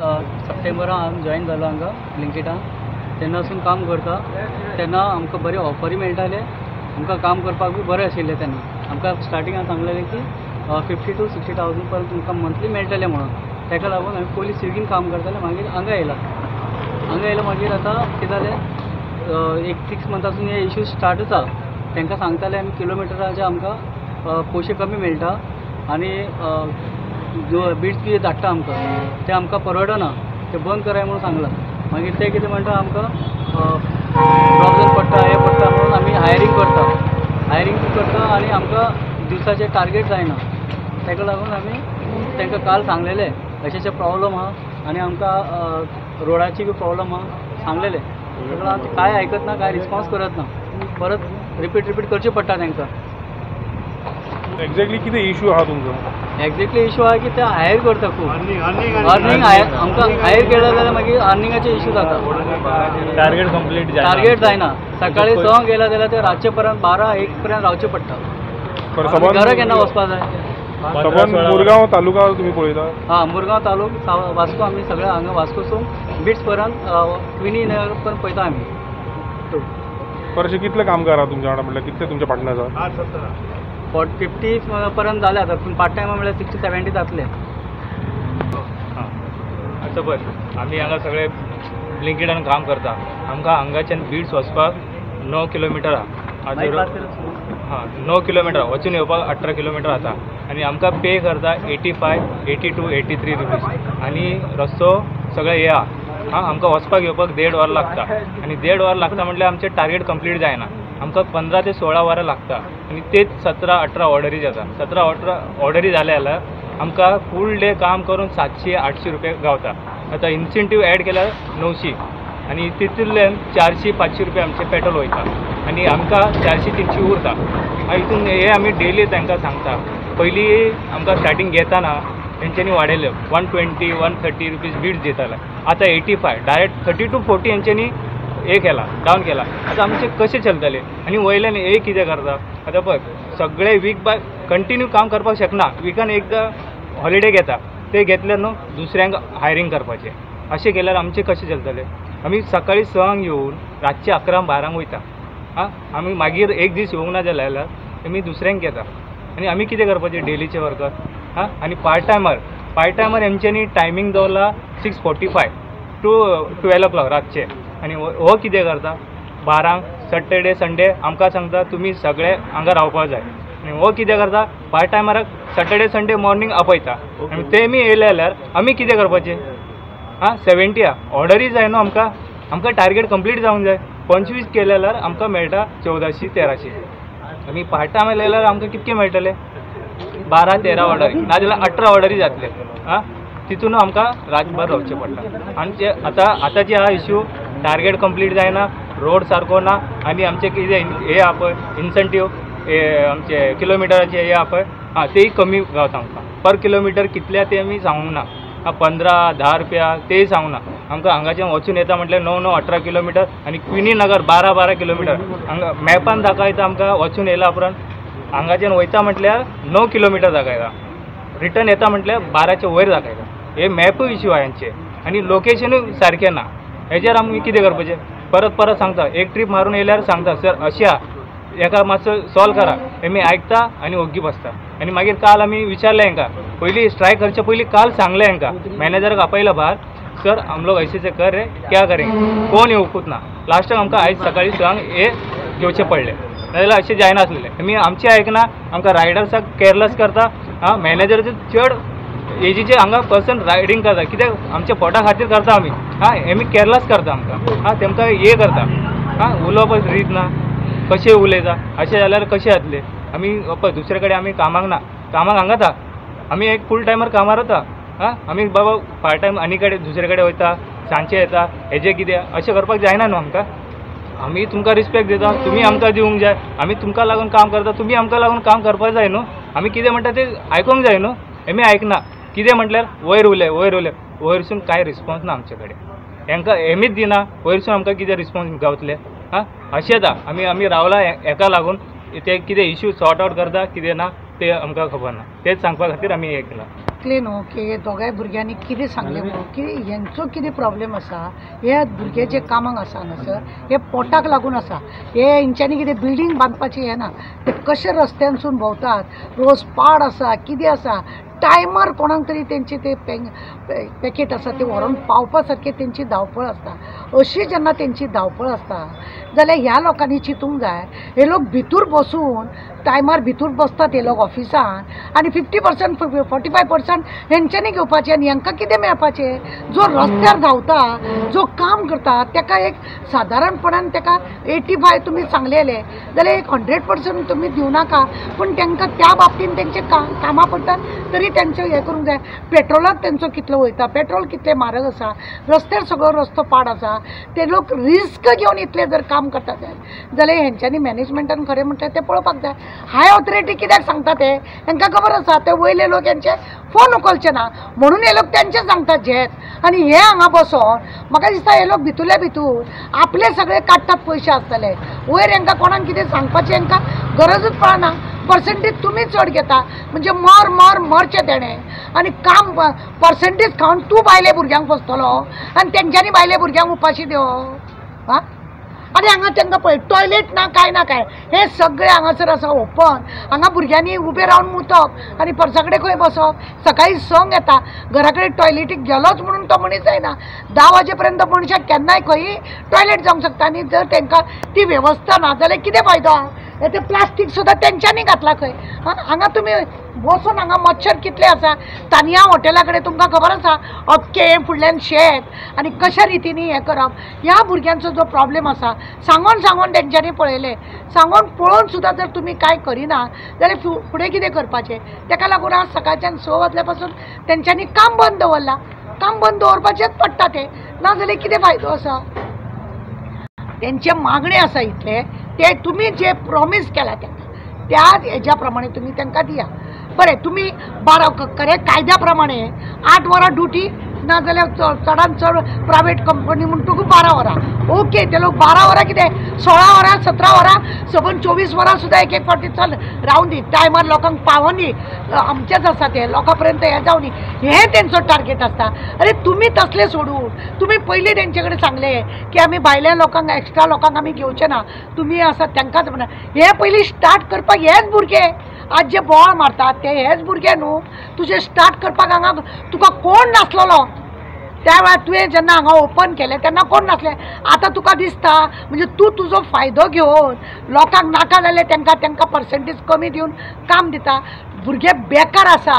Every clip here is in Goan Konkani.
सप्टेंबरान हांव जॉयन जालो हांगा ब्लिंकिटान. तेन्नासून काम करता. तेन्ना आमकां बरे ऑफरी मेळटाले, आमकां काम करपाक बी बरें आशिल्लें. तेन्ना आमकां स्टार्टिंगान सांगलेलें की 50 to 60,000 पर्यंत तुमकां मंथली मेळटलें म्हणून. ताका लागून आमी पयलीं स्विगीन काम करताले, मागीर हांगा येयला. हांगा येयलो मागीर आतां कितें जालें, एक 6 मंथासून हे इश्यू स्टार्ट आसा. तांकां सांगताले आमी किलोमिटराचे आमकां पयशे कमी मेळटा आनी बिट्स बी धाडटा आमकां, ते आमकां परवडना, ते बंद कराय म्हणून सांगलां. मागीर ते कितें म्हणटा, आमकां प्रॉब्लम पडटा, हें पडटा म्हणून आमी हायरींग करता. हायरींग करता आनी आमकां दिवसाचें टार्गेट जायना. ताका लागून आमी तांकां काल सांगलेलें अशें अशें प्रॉब्लम आहा आनी आमकां रोडाची बी प्रॉब्लम आहा सांगलेलें. ताका लागून ते कांय आयकत ना, कांय रिस्पॉन्स करत ना, परत रिपीट रिपीट करचें पडटा तांकां. एक्झॅक्टली कितें इशू आहा तुमचो? एक्झॅक्टली इशू आहा की ते हायर करता खूब. अर्निंग आमकां हायर केलें जाल्यार मागीर अर्निंगाचे इशू जाता. टार्गेट कंप्लीट जायना. टार्गेट जायना. सकाळी 6 गेला जाल्यार ते रातचे पर्यंत 12-1 पर्यंत रावचें पडटा. घरा केन्ना वचपा जाय. सबंद मुरगांव तालुका तुमी पळयता? हां, मुरगांव तालुक वास्को आमी सगळे हांगा वास्कोसून बिट्स पर्यंत क्विनी नगर पर्यंत पळयता आमी. परशे कितले कामगार आहा तुमच्या वांगडा, म्हटल्यार कितले तुमचे पार्टनर्स आहा? 50 पर्यंत जाले आतां, पूण पार्ट टायमा म्हळ्यार 60-70 जातले. आतां पळय आमी हांगा सगळे ब्लिंकिटान काम करता. आमकां हांगाच्यान बिट्स वचपाक 9 किलोमिटर आहा. हां, 9 किलोमिटर वचून येवपाक 18 किलोमिटर जाता आनी आमकां पे करता 85, 82, 83 रुपीज. आनी रस्तो सगळे हे आहा. हां, आमकां वचपाक येवपाक 1.5 वर लागता आनी 1.5 वर लागता म्हटल्यार आमचें टार्गेट कंप्लीट जायना. आमकां 15 ते 16 वरां लागता आनी तेच 17-18 ऑर्डरी जाता. 17-18 ऑर्डरी जाले जाल्यार आमकां फूल डे काम करून 700-800 रुपया गावता. आतां इन्सेंटीव एड केल्यार 900 आनी तितूंतल्यान 400-500 रुपया आमचें पेट्रोल वयता आनी आमकां 400-300 उरता. हितून हे आमी डेली तांकां सांगता. पयलीं आमकां स्टार्टींग घेताना तेंच्यांनी वाडयलें 120, 130 रुपीज बिट्स दिताले. आतां 85, डायरेक्ट 30 to 40 हेंच्यांनी हे केला, डावन केला. आतां आमचें कशें चलतलें? आनी वयल्यान हे कितें करता आतां पळय, सगळे वीक बाय कंटिन्यू काम करपाक शकना. विकान एकदां हॉलिडे घेता, ते घेतल्यार न्हू दुसऱ्यांक हायरींग करपाचें. अशें केल्यार आमचें कशें चलतलें? आमी सकाळीं 6 येवन रातचे 11-12 वयता. आं, आमी मागीर एक दीस येवंक ना जाल्यार आमी दुसऱ्यांक घेता आनी आमी कितें करपाचें डेलीचे वर्कर? आं, आनी पार्ट टायमर हेंच्यांनी टायमींग दवरला 6:45 to 12 o'clock रातचे. आनी हो कितें करता, 12 सॅटर्डे संडे आमकां सांगता तुमी सगळे हांगा रावपाक जाय. आनी हो कितें करता, पार्ट टायमराक सॅटर्डे संडे मॉर्निंग आपयता आनी तेमी येयले जाल्यार आमी कितें करपाचें? आं, 70 आहा ऑर्डरी जाय न्हू आमकां. आमकां टार्गेट कंप्लीट जावंक जाय. 25 केले जाल्यार आमकां मेळटा 1400-1300. आमी पार्ट टायम जाल्यार आमकां कितके मेळटले? 12-13 ऑर्डरी, नाजाल्यार 18 ऑर्डरी जातले. आं, तितून आमकां रातभर रावचें पडटा. आनी आतां आतांचे हा इश्यू टार्गेट कंप्लीट जायना, रोड सारको ना आनी आमचे कितें हे आहा पळय इन्सेंटीव, हे आमचे किलोमिटराचे हे आहा पळय, आं तेय कमी गावता आमकां. पर किलोमिटर कितले ते आमी सांगूंक ना. 15-10 रुपया तेय सांगूंक ना आमकां. हांगाच्यान वचून येता म्हटल्यार 9-9-18 किलोमिटर आनी क्विनी नगर 12-12 किलोमिटर हांगा मॅपान दाखयता आमकां. वचून येयला उपरांत हांगाच्यान वयता म्हटल्यार 9 किलोमिटर दाखयता, रिटर्न येता म्हटल्यार 12च्या वयर दाखयता. हे मॅपूय इश्यू आहा हेंचे आनी लोकेशनूय सारकें ना. हेजेर आमी कितें करपाचें? परत परत सांगता, एक ट्रीप मारून येयल्यार सांगता सर अशें आहा, हेका मातसो सॉल्व करा. आमी आयकता आनी ओग्गी बसता. आनी मागीर काल आमी विचारलें हेंकां, पयलीं स्ट्रायक करचे पयलीं काल सांगलें हेंकां, मॅनेजराक आपयला भायर, सर हम लोग ऐसे कर रे क्या करेंगे, कोण येवकूच ना. लास्टाक आमकां आयज सकाळीं 6 हे घेवचें पडलें, नाजाल्यार अशें जायनासलें. आमी आमचें आयकना, आमकां रायडर्साक केरलेस करता. आं, मॅनेजराचे चड एजीचे हांगा पर्सन रायडींग करता, कित्याक आमच्या पोटा खातीर करता आमी. आं, हेमी केरलेस करता आमकां. आं, तेमकां हे करता. आं, उलोवप रीत ना, कशें उलयता. अशें जाल्यार कशें जातलें? आमी पळय दुसरे कडेन आमी कामाक ना, कामाक हांगाच आहा. आमी एक फूल टायमर कामार वता. आं, आमी बाबा पार्ट टायम आनी कडेन दुसरे कडेन वयता, सांजचे येता. हेजें कितें अशें करपाक जायना न्हू आमकां. आमी तुमकां रिस्पेक्ट दिता, तुमी आमकां दिवंक जाय. आमी तुमकां लागून काम करता, तुमी आमकां लागून काम करपाक जाय न्हू. आमी कितें म्हणटा तें आयकूंक जाय न्हू. हेमी आयकना. कितें म्हटल्यार वयर उलय, वयर उलय, वयरसून कांय रिस्पोन्स ना आमचे कडेन. हेंकां हेमीच दिना, वयरसून आमकां कितें रिस्पोन्स गावतले? आं, अशेंच आहा. आमी रावला हेका लागून ते कितें इश्यू सॉर्ट आवट करता कितें ना ते आमकां खबर ना. तेच सांगपा खातीर आमी हें केलां. इतलें न्हू की दोगांय भुरग्यांनी कितें सांगलें म्हणून की हेंचो कितें प्रॉब्लेम आसा, हे भुरगे जे कामाक आसा हांगासर हे पोटाक लागून आसा. हे हेंच्यांनी कितें बिल्डींग बांदपाचें हें ना, ते कशे रस्त्यानसून भोंवतात, रोज पाड आसा, कितें आसा, टायमार कोणाक तरी तेंचे ते पॅकेट आसा ते व्हरोन पावपा सारकें तेंची धांवपळ आसता. अशी जेन्ना तेंची धांवपळ आसता जाल्यार ह्या लोकांनी चिंतूंक जाय, हे लोक भितूर बसून टायमार भितूर बसतात हे लोक ऑफिसान आनी 50% 45% हेंच्यांनी घेवपाचें आनी हेंकां कितें मेळपाचें. जो रस्त्यार धांवता, जो काम करता तेका एक सादारणपणान तेका 85 तुमी सांगलेले जाल्यार एक 100% तुमी दिवं नाका, पूण तेंकां त्या बाबतीन तेंचे कामां पडटा तरी तेंचें हें करूंक जाय. पेट्रोलाक तेंचो कितलो वयता, पेट्रोल कितलें म्हारग आसा, रस्त्यार सगळो रस्तो पाड आसा, ते लोक रिस्क घेवन इतले जर काम करता जाल्यार हेंच्यांनी मॅनेजमेंटान खरें म्हणल्यार तें पळोवपाक जाय. हाय ऑथॉरिटी कित्याक सांगता ते हेंकां खबर आसा, ते वयले लोक हेंचे फोन उखलचे ना म्हणून हे लोक तेंचे सांगतात झेत. आनी हे हांगा बसोन म्हाका दिसता हे लोक भितूरल्या भितूर आपले सगळे काडटात पयशे आसतले, वयर हेंकां कोणाक कितें सांगपाचें हेंकां गरजूच पडना. पर्संटेज तुमी चड घेता म्हणजे मर मर मरचें तेणें आनी काम पर्संटेज खावन तूं बायले भुरग्यांक फसतलो आनी तेंच्यांनी बायले भुरग्यांक उपाशी दिवप. आं, आनी हांगा तांकां पळय टॉयलेट ना कांय ना कांय, हें सगळें हांगासर आसा ओपन. हांगा भुरग्यांनी उबें रावन मुतप आनी परसा कडेन खंय बसप. सकाळीं 6 येता, घरा कडेन टॉयलेटीक गेलोच म्हणून तो मनीस जायना, 10 वाजे पर्यंत मनशाक केन्नाय खंयी टॉयलेट जावंक शकता. आनी जर तांकां ती वेवस्था ना जाल्यार कितें फायदो? ते प्लास्टीक सुद्दां तेंच्यांनी घातलां खंय. हांगा तुमी बसून हांगा मच्छर कितले आसा. तानिया हॉटेला कडेन तुमकां खबर आसा अख्खें फुडल्यान शेत आनी कशा रितीनी हें करप. ह्या भुरग्यांचो जो प्रॉब्लेम आसा सांगोन सांगोन तेंच्यांनी पळयलें, सांगोन पळोवन सुद्दां जर तुमी कांय करिना जाल्यार फुडें कितें करपाचें. तेका लागून आज सकाळच्यान 6 वाजल्या पासून तेंच्यांनी काम बंद दवरलां. काम बंद दवरपाचेंच पडटा तें, नाजाल्यार कितें फायदो आसा. तेंचे मागणें आसा इतलें, ते तुमी जे प्रॉमीस केला तांकां त्याच हेज्या प्रमाणे तुमी तांकां दिया. बरें, तुमी 12 करेक्ट कायद्या प्रमाणे 8 वरां ड्युटी, ना जाल्यार चडान चड प्रायवेट कंपनी म्हणटकूच 12 वरां. ओके, ते लोक 12 वरां कितें 16 वरां 17 वरां सबंद 24 वरां सुद्दां एक एक फावटी चल रावूं दी, टायमार लोकांक पावोन दी, आमचेंच आसा तें, लोकां पर्यंत हें जावं दी, हें तेंचो टार्गेट आसता. अरे तुमी तसलें सोडून तुमी पयलीं तेंचे कडेन सांगलें की आमी भायल्या लोकांक एक्स्ट्रा लोकांक आमी घेवचे ना, तुमी आसा तांकांच म्हणा. हें पयलीं स्टार्ट करपाक हेच भुरगे आज जे बोवाळ मारतात ते हेच भुरगे न्हू. तुजें स्टार्ट करपाक हांगा तुका कोण नासलेलो त्या वेळार, तुवें जेन्ना हांगा ओपन केलें तेन्ना कोण नासलें. आतां तुका दिसता म्हणजे तूं तुजो फायदो घेवन लोकांक नाका जाल्यार तांकां तांकां पर्संटेज कमी दिवन काम दिता. भुरगे बेकार आसा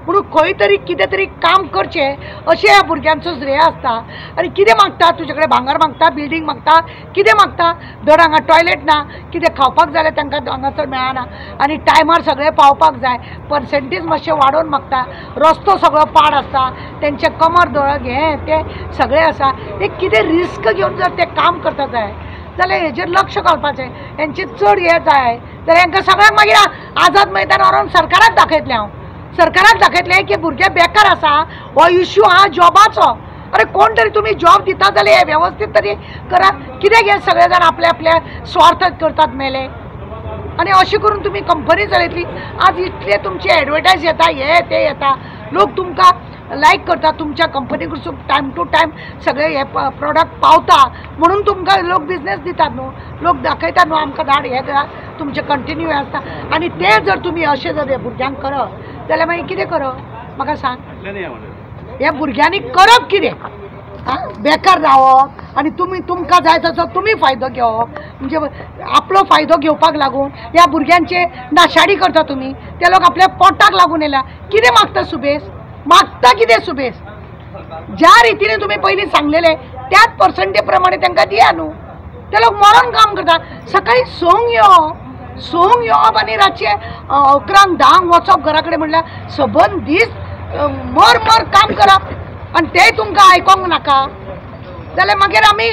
म्हणून खंय तरी कितें तरी काम करचें अशें ह्या भुरग्यांचो श्रेय आसता. आनी कितें मागता तुजे कडेन, भांगर मागता, बिल्डींग मागता, कितें मागता. धड हांगा टॉयलेट ना, कितें खावपाक जाल्यार तांकां हांगासर मेळना आनी टायमार सगळें पावपाक जाय. पर्संटेज मातशें वाडोवन मागता, रस्तो सगळो पाड आसता, तेंचें कमर दळक हें तें सगळें आसा. एक कितें रिस्क घेवन जर तें काम करता जाय जाल्यार हेजेर लक्ष घालपाचें. हेंचें चड हें जाय जाल्यार हेंकां सगळ्यांक मागीर आझाद मैदान व्हरोन सरकाराक दाखयतलें हांव, सरकाराक दाखयतलें की भुरगे बेकार आसा, हो इश्यू आहा जॉबाचो. अरे कोण तरी तुमी जॉब दिता जाल्यार हे वेवस्थीत तरी करा. कित्याक हे सगळे जाण आपल्या आपल्या स्वार्थात करतात मेले. आनी अशें करून तुमी कंपनी चलयतली. आज इतले तुमचे एडवर्टायज येता, हे ते येता, लोक तुमकां लायक करता, तुमच्या कंपनी कडसून टायम टू टायम सगळे हे प्रोडक्ट पावता म्हणून तुमकां लोक बिजनेस दितात न्हू, लोक दाखयतात न्हू आमकां धाड हें करा, तुमचें कंटिन्यू आसता. आनी ते जर तुमी अशें जर हे भुरग्यांक करत जाल्यार मागीर कितें करप म्हाका सांग. ह्या भुरग्यांनी करप कितें? बेकार रावप आनी तुमी तुमकां जाय तसो तुमी फायदो घेवप, म्हणजे आपलो फायदो घेवपाक लागून ह्या भुरग्यांचे नाशाडी करता तुमी. ते लोक आपल्या पोटाक लागून येयल्या. कितें मागता सुबेस, मागता कितें सुबेस? ज्या रितीने तुमी पयलीं सांगलेलें त्याच पर्संटे प्रमाणे तांकां दिया न्हू. ते लोक मरोन काम करता. सकाळीं 6 येवप, 6 येवप आनी रातचें 11 10 वचप घरा कडेन, म्हणल्यार सबंद दीस मर मर काम करप आनी तें तुमकां आयकोंक नाका जाल्यार मागीर आमी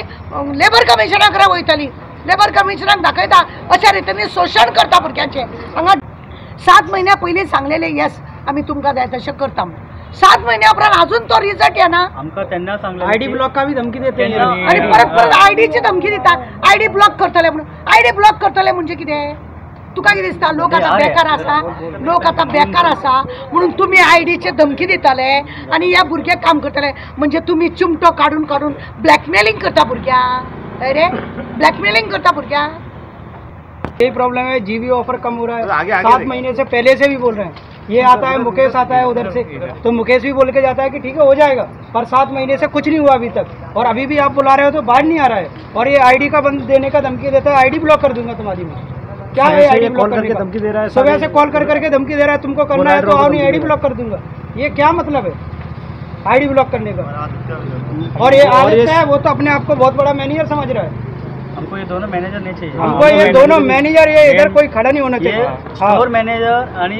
लेबर कमिशना कडेन वयतली. लेबर कमिशनाक दाखयता अशा रितीन शोशण करता भुरग्यांचें. हांगा 7 म्हयन्या पयलीं सांगलेलें येस आमी तुमकां जाय तशें करता म्हणून, 7 म्हयन्या उपरांत अजून तो रिजल्ट येना. आमकां तेन्ना सांगलें आयडी ब्लॉका बी धमकी दिता आनी परत परत आयडीची धमकी दिता, आयडी ब्लॉक करतले म्हणून. आयडी ब्लॉक करतले म्हणजे कितें? तुका कितें दिसता लोक आतां बेकार आसा, लोक आतां बेकार आसा म्हणून तुमी आयडीचे धमकी दिताले आनी ह्या भुरग्याक काम करतले. म्हणजे तुमी चिमटो काडून काडून ब्लॅकमेलिंग करता भुरग्यांक. अरे ब्लॅकमेलिंग करता भुरग्यांक. यही प्रॉब्लम है, जीबी ऑफर कम हो रहा है. 7 महीने से पहले से भी बोल रहे हैं. ये आता है मुकेश, आता है उधर से, तो मुकेश भी बोल के जाता है कि ठीक है हो जाएगा, पर 7 महीने से कुछ नहीं हुआ अभी तक. और अभी भी आप बुला रहे हो तो बाहर नहीं आ रहा है. और ये आईडी का बंद देने का धमकी देता है, आईडी ब्लॉक कर दूंगा तुम्हारी मैं. क्या है आईडी ब्लॉक करके धमकी दे रहा है? सुबह से कॉल कर करके धमकी दे रहा है, तुमको करना है तो आओ, नहीं आईडी ब्लॉक कर दूंगा. ये क्या मतलब है आईडी ब्लॉक करने का? और ये आदित्य है, वो तो अपने आप को बहुत बड़ा मैनेजर समझ रहा है. हमको ये दोनों मैनेजर नहीं चाहिए. हमको ये दोनों मैनेजर, ये इधर कोई खड़ा नहीं होना चाहिए. स्टोर मॅनेजर आणि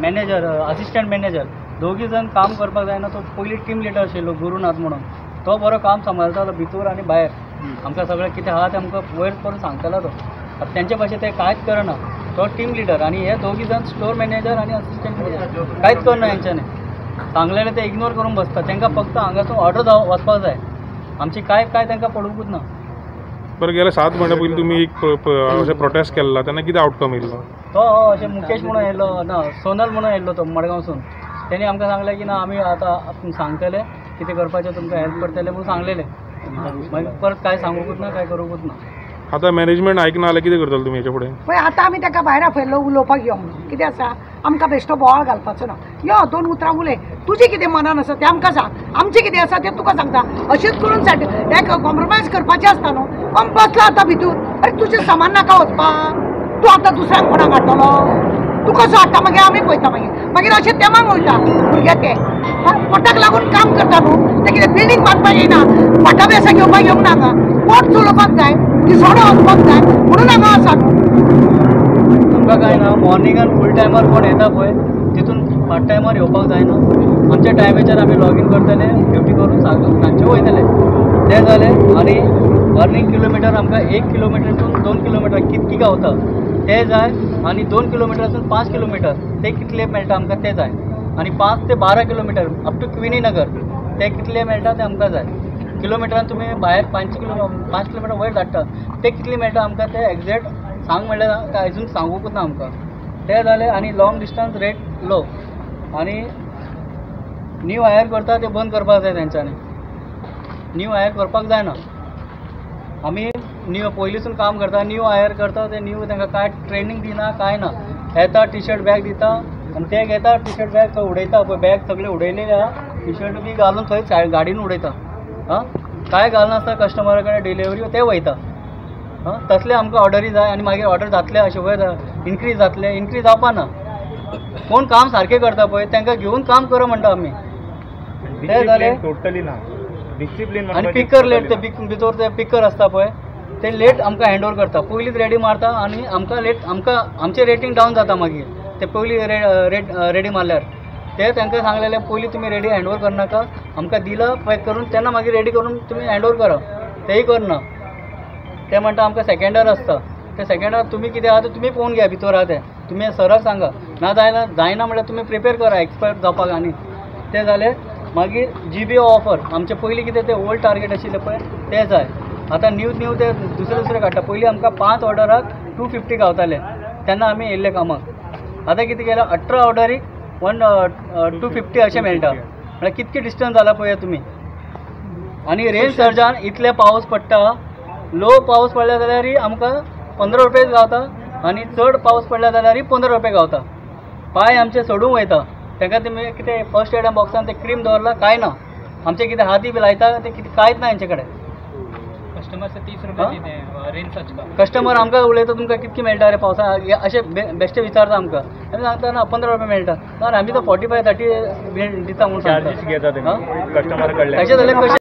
मॅनेजर, असिस्टंट मॅनेजर दोघी जण काम करपाक जायना. तो पयलीं टीम लिडर आशिल्लो गुरुनाथ म्हणून, तो बरो काम सांबाळटालो भितर आनी भायर. आमकां सगळें कितें आहा तें आमकां वयर करून सांगतालो तो. आतां तेंचे भाशेन ते कांयच करना. तो टीम लिडर आनी हे दोघी जण स्टोर मॅनेजर आनी असिस्टंट मॅनेजर कांयच करना. हेंच्यांनी सांगलेलें ते इग्नोर करून बसता. तांकां फक्त हांगासून ऑर्डर वचपाक जाय, आमची कांय कांय तांकां पडुंकूच ना. बरं, गेल्या 7 म्हयन्या पयलीं तुमी एक अशें प्रोटेस्ट केल्ला तेन्ना कितें आउटकम येयल्लो? तो अशें मुकेश म्हणून येयल्लो ना, सोनल म्हणून येयल्लो तो मडगांवसून. तेणी आमकां सांगलें की ना आमी आतां सांगतले कितें करपाचें, तुमकां हेल्प करतले म्हणून सांगलेलें. मागीर परत कांय सांगूकूच ना, कांय करूंकूच ना. आतां मॅनेजमेंट आयकना जाल्यार कितें करतले तुमी हेच्या फुडें? पळय आतां आमी ताका भायर आपयल्लो उलोवपाक यो म्हणून. कितें आसा आमकां बेश्टो बोवाळ घालपाचो ना. यो 2 उतरां उलय, तुजें कितें मनान आसा तें आमकां सांग, आमचें कितें आसा तें तुका सांगता. अशेंच करून एक कॉम्प्रोमायज करपाचें आसता न्हू. आमी बसला आतां भितूर, अरे तुजें सामान नाका वचपाक, तूं आतां दुसऱ्यांक कोणाक हाडटलो, तूं कसो हाडटा मागीर आमी पळयता. मागीर मागीर अशें तेमांक वयता भुरगे ते पोटाक लागून काम करता न्हू. ते कितें बिल्डींग बांदपाक येयना, पोटा बेसां घेवपाक येवंक ना, हांगा पोट चलोवपाक जाय, दिसवडो वचपाक जाय म्हणून हांगा आसा न्हू. आमकां कांय ना, मॉर्निंगान फूल टायमार कोण येता पळय तितून पार्ट टायमार येवपाक जायना. आमच्या टायमाचेर आमी लॉगीन करतले, ड्युटी करून सांजचे वयतले. तें जालें. आनी अर्निंग किलोमिटर आमकां 1 किलोमिटरसून 2 किलोमिटर कितकी गावता तें जाय, आनी 2 किलोमिटरसून 5 किलोमिटर ते कितले मेळटा आमकां तें जाय, आनी 5 ते 12 किलोमिटर अप टू क्विनी नगर ते कितले मेळटा तें आमकां जाय. किलोमिटरान तुमी भायर 5 किलोमिटर वयर धाडटा ते कितले मेळटा आमकां तें एग्जॅक्ट सांग म्हणल्यार अजून सांगूकूच ना आमकां. तें जालें. आनी लॉंग डिस्टन्स रेट लो, आनी न्यू हायर करता ते बंद करपाक जाय तेंच्यांनी. न्यू हायर करपाक जायना. आमी न्यू पयलींसून काम करता, न्यू हायर करता ते न्यू तांकां कांय ट्रेनींग दिना कांय ना. येता टी शर्ट बॅग दिता आनी ते घेता टी शर्ट बॅग थंय उडयता. पळय बॅग सगळें उडयलेले आहा, टी शर्ट बी घालून थंय गाडयेन उडयता. आं, कांय घालनासतना कस्टमरा कडेन डिलिव्हरी ते वयता. आं, तसले आमकां ऑर्डरी जाय आनी मागीर ऑर्डर जातले अशें वयर इनक्रीज जातले, इनक्रीज जावपा ना. कोण काम सारकें करता पळय तांकां घेवन काम करा म्हणटा आमी. तें जालें टोटली ना डिसिप्लीन. आनी पिकर लेट, ते भितर ते पिकर आसता पळय ते लेट आमकां हँड ओवर करता. पयलींच रेडी मारता आनी आमकां लेट, आमकां आमचें रेटींग डावन जाता मागीर ते पयलीं रेडी मारल्यार. ते तांकां सांगलेलें पयलीं तुमी रेडी हँड ओवर करनाका, आमकां दिलां पॅक करून तेन्ना मागीर रेडी करून तुमी हँड ओवर करा. तेय करना. ते म्हणटा आमकां सेकेंडार आसता, ते सेकेंडार तुमी कितें आहा तें तुमी पळोवन घेया भितर आहा तें तुमी सराक सांगा. ना जायना जायना म्हणल्यार तुमी प्रिपेर करा एक्सपर्ट जावपाक. आनी तें जालें. मागीर जीबी ऑफर आमचें पयलीं कितें तें ओल्ड टार्गेट आशिल्लें पळय तें जाय. आतां न्यू न्यू ते दुसरे दुसरे काडटा. पयलीं आमकां 5 ऑर्डराक 250 गावताले तेन्ना आमी येयल्ले कामाक. आतां कितें केलां 18 ऑर्डरीक 250 अशें मेळटा. म्हळ्यार कितके डिस्टन्स जाला पळय तुमी. आनी रेन सर्जान इतले पावस पडटा, लो पावस पडल्या जाल्यारय आमकां 15 रुपये गावता आनी चड पावस पडल्या जाल्यारय 15 रुपये गावता. पांय आमचे सोडूंक वयता. तांकां तुमी कितें फर्स्ट एड बॉक्सान ते क्रीम दवरला कांय ना. आमचे कितें हाती बी लायता ते कितें कांयच ना हेंचे कडेन. कस्टमर से 30 रुपये देते हैं रेन सर्ज का. कस्टमर आमकां उलयता तुमकां कितके मेळटा रे पावसा अशें बेश्टे विचारता आमकां. आमी सांगता ना 15 रुपये मेळटा, ना आमी तो 45-30 दिता म्हणून चार्जीस घेता कस्टमर कडल्यान. तशें जाल्यार कशें